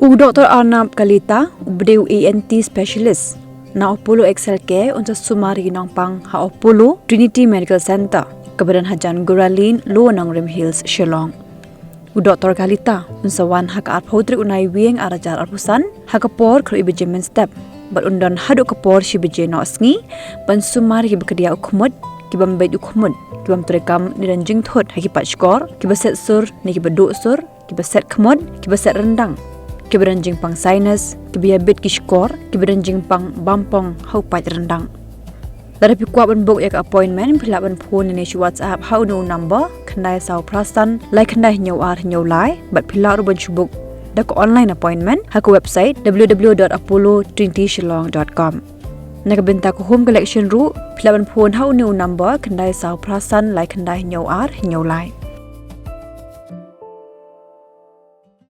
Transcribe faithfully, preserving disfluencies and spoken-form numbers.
U Doktor Arnab Kalita, u ba dei u E N T specialist na Apollo Excel Care, un sa sumar ïa ki nongpang ha Apollo Trinity Medical Center, kaba don hajan Gura Lane, Lower Nongrim Hills, Shillong. U Doktor Kalita un sa wan ha ka arphew tarik u Naiwieng ar hajar arphew san, ha ka por khatwei baje mynstep, bad un don haduh ka por shi baje noh sngi, ban sumar ïa ki ba kdiah u khmut, ki bym beit u khmut, ki bym treikam ne don jingthut ha ki paid shkor, ki ba set sur ne ki ba duh sur, ki ba set khmut, ki ba set ryndang, ki ba don jingpang sinus, ki ba ïabit ki shkor, ki ba don jingpang bampong ha u paid ryndang. Lada phi kwah ban book ïa ka appointment, phi lah ban phone ne shu WhatsApp ha une u number, khyndai saw phra san, lai khyndai hynñiew ar hynñiew lai, bad phi lah ruh ban shu book da ka online appointment ha ka website w w w dot apollo trinity shillong dot com. Na ka bynta ka home collection ruh, phi lah ban phone ha une u number, khyndai saw phra san, lai khyndai hynñiew ar hynñiew lai.